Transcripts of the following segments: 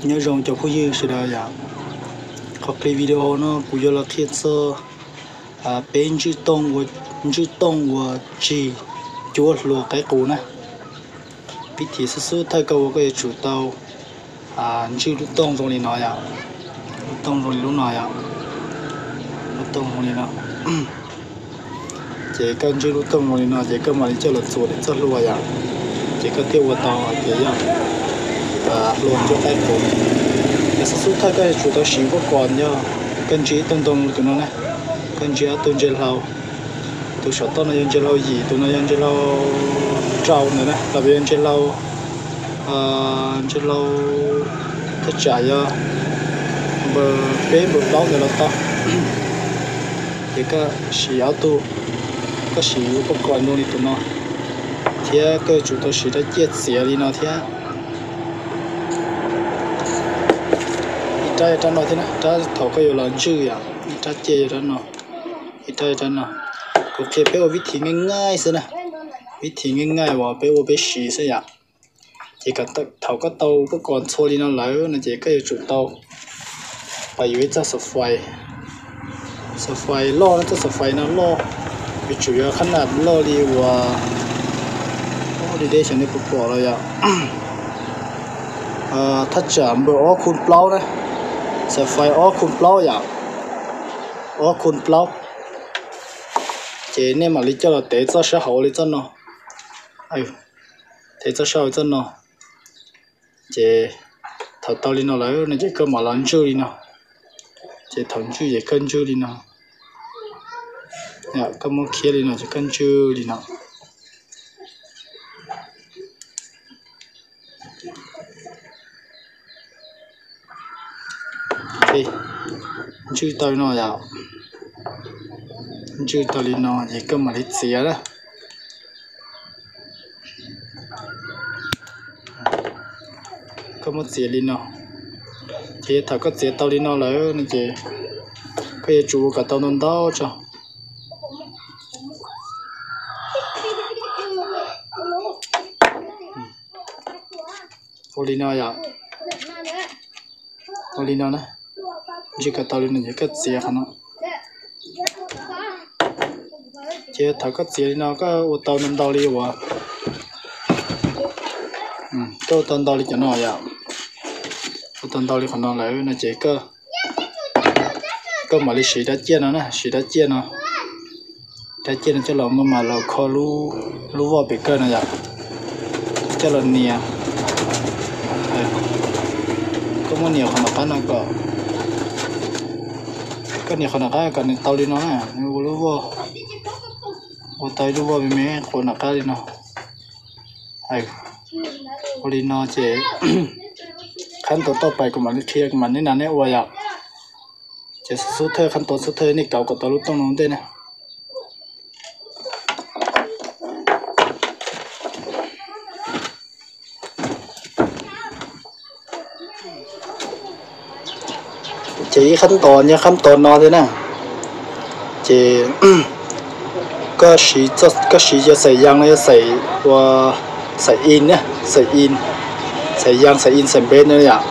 Nyob zoo cov phooj ywg sawv daws yom. Qhov clip video no kuv yuav los qhia txog peb ntswj tooj uas tsig cuab hluas qaib qus na. Vib thim xub xub thawj koj ua koj yuav tsum tau ntswj lub tooj zoo li no yom. Lub tooj zoo li lub no yom. Lub tooj zoo li no. Ces koj ntswj lub tooj zoo li no ces koj mam li coj los txuas daim txoj hlua yom. Ces koj thiaj ua tau hais tias yog hlua cuab qaib qus. Ces xub xub thawj koj yuav tsum tau siv upakoos yog koj ntswj ib tug ntoo tus no na. Koj ntswj ob tug ntses hlau. Tus saum toj no yog ntses hlau yim, tus no yog ntses hlau rau ntawd na, los yog ntses hlau, ntses hlau thaj tsam yog npawb peb npawb plaub ntawd los tau. Ces koj siv ob tug, koj siv upakoos zoo li tus no, thiab koj yuav tsum tau siv rab ciaj txiav li no thiab. Ib rab yog rab no thiab na, rab thaum koj yuav los ntswj yom, ib rab ciaj yog rab no, ib rab yog rab no. Kuv qhia peb ua vib thim nqaij nqaij xwb na, vib thim nqaij nqaij uas peb ua peb siv xwb yom. Ces thaum koj tau upakoos txhua li no lawm no ces koj yuav tsum tau pab yuav ib txoj xov fais. Xov fais loj no, txoj xov fais no loj, yuav tsum yog qhab nas loj li uas deb deb xyov nej puas pom los yom. Thaj tsam npawb ob khu plaub na, xov fais ob khu plaub yom, ob khu plaub. Ces nej mam li coj los tev txoj sab hauv li txoj no, tev txoj sab hauv txoj no. Ces thaum tau li no lawm no ces koj mam los ntswj li no. Ces thaum ntswj ces koj ntswj li no, koj muab khiav li no ces koj ntswj li no. Ntswj tau li no yom. Ntswj tau li no ces koj mam li txiav na. Koj muab txiav li no. Ces thaum koj txiav tau li no lawm no ces koj yuav tsum ua kom tau ntau ntau tso. Ua li no yom. Ua li no na. Ntswj kom tau li no ces koj txiav qhov no. Ces thaum koj txiav li no koj ua tau ntau ntau li uas, koj ua tau ntau li cov no yom. Ua tau ntau li qhov no lawm no ces koj mam li siv rab ciaj no na, siv rab ciaj no. Rab ciaj no coj los muab mas los kho lub voj pem kawg no yom. Coj los nias. Koj muab nias qhov nram qab no kom, koj nias qhov nram qab kom nws tau li no na, nws ua lub voj, ua tau ib lub voj me me qhuav nram qab li no. Ua li no ces khab ntoo toj pais kuv mam li qhia kuv mam li nas nej ua yom. Ces xub thawj, khab ntoo xub thawj nej kauv kom tau lub tooj no ua ntej na. Ces ib khab ntoo nyob khab ntoo no thiab na. Ces koj siv cov xaim yas no yog xaim ua, xaim in, xaim in, xaim yas, xaim in, xaim npev no yom.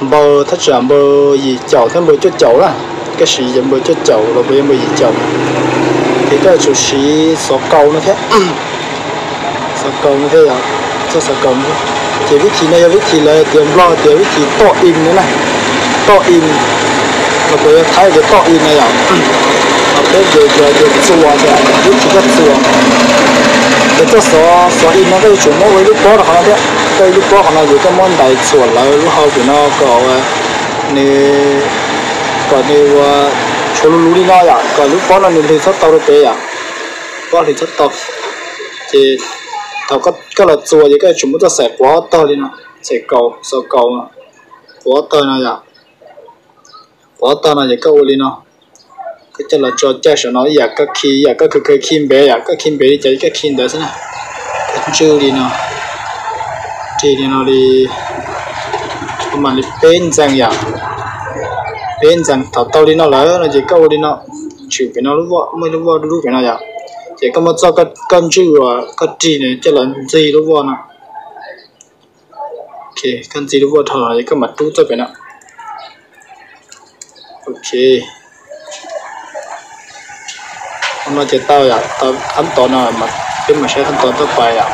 Npaws thaj tsam npaws yim caum thiab npaws cuaj caum na. Koj siv yog npaws cuaj caum los puas yog npaws yim caum. Ces koj yuav tsum siv xov kaus no thiab. Xov kaus no thiab yom, txoj xov kaus no thiab. Ces vib thim no yog vib thim lawv tias, Nplog tias vib thim toj in no na. Toj in, los puas yog Thaib tias toj in no yom. Los peb ces tias txuas, vib thim koj txuas. Ces txoj xov, xov in no koj yuav tsum muab ua ib lub pob rau qhov no thiab. Koj ib lub pob qhov no ces koj muab ntais txhuam lawv lub hau tim no kom nws, kom nws ua tshuav lus lus li no yom, kom lub pob no nws hlis txhob tau rau pem yom. Pob hlis txhob tau. Ces thaum koj los txuas ces koj yuav tsum muab txoj xaim quav ob tog li no, xaim kaus, xov kaus, quav ob tog no yom. Quav ob tog no ces koj ua li no, koj coj los tso caij saum no ib yam koj khi, ib yam koj khaws khaws khi npev yom, koj khi npev li cas koj khi ntawd xwb na. Koj ntswj li no, ntswj li no li, koj mam li peb ntxees yom. Peb ntxees thaum tau li no lawm no ces koj ua li no, tshwm pem no lub voj, muaj ib lub voj dub dub pem no yom. Ces koj muab txoj koj ntswj uas koj rig no coj los ntxig lub voj no. Ok, Koj ntxig lub voj dhau los es koj mam rub txoj pem no. Ok, no ces tau yom, tau qhab tos no, peb mam saib qhab tos txoj pais yom.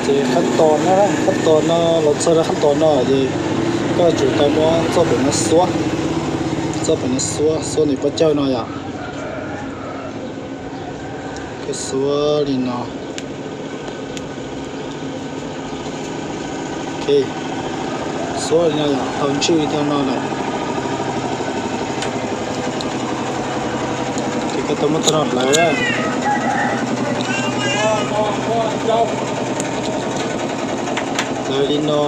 Ces qhab tos no, qhab tos no los txog rau qhab tos no ces koj tsum tau muab txoj pem no xuab, txoj pem no xuab, xuab nws pob cawj no yom. Koj xuab li no. Ok, xuab li no yom, tau ntswj li no lawm. Ces koj tau muab txoj no hlawv, hlawv li no.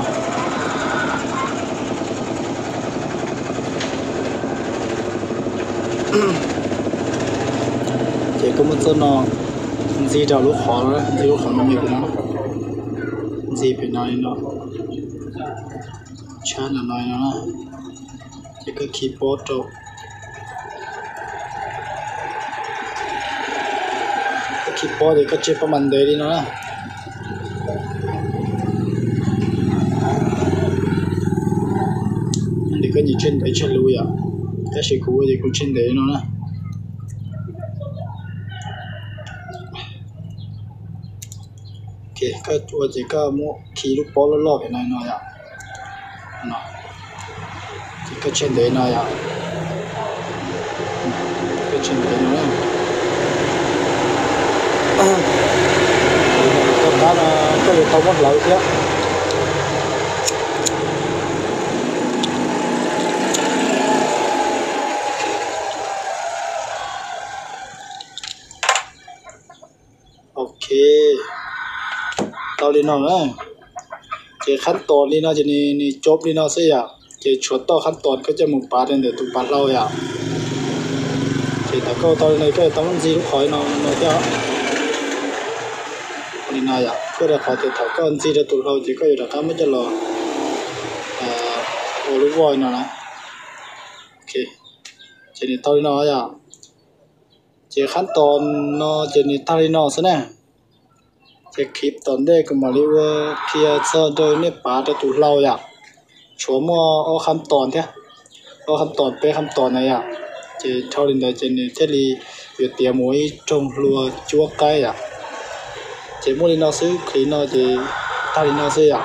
Ces koj muab txoj no ntxig rau lub qhov, ntxig lub qhov me me pem no, ntxig pem no li no, tshab no no no, ces koj khi pob rau. Koj khi pob ces koj tseg pob mas ntev li no na. Nws koj nyiam tseg ntev tseg luv yom, tab sis kuv ua ces kuv tseg ntev li no na. Koj ua ces koj muab khi lub pob loj loj pem no no yom. Ces koj tseg ntev no yom, koj tseg ntev no. Koj qab no koj yuav tau muab hlawv thiab. Ok, tau li no na. Ces qhab tos li no ces nws cob li no xwb yom, ces tshuav toj qhab tos koj coj mus pav rau ntawm tus pav hlau yom. Ces thaum koj tau li no koj yuav tau muab ntxig lub qhov no no thiab. Li no yom, koj rau qhov tias thaum koj ntxig rau tus hlau ces koj yuav rov qab muab coj los ua lub voj no na. Ces nws tau li no yom. Ces qhab tos no ces nws tag li no xwb na. Ces clip tom ntej kuv mam li ua qhia txog rau nej pav rau tus hlau yom. Tshuav muaj ob qhab tos thiab, ob qhab tos peb qhab tos na yom. Ces dhau li ntawd ces nws thiaj li yuav tiav mus ib rooj hlua cuab qaib yom. Ces muaj li no xwb, clip no ces tag li no xwb yom.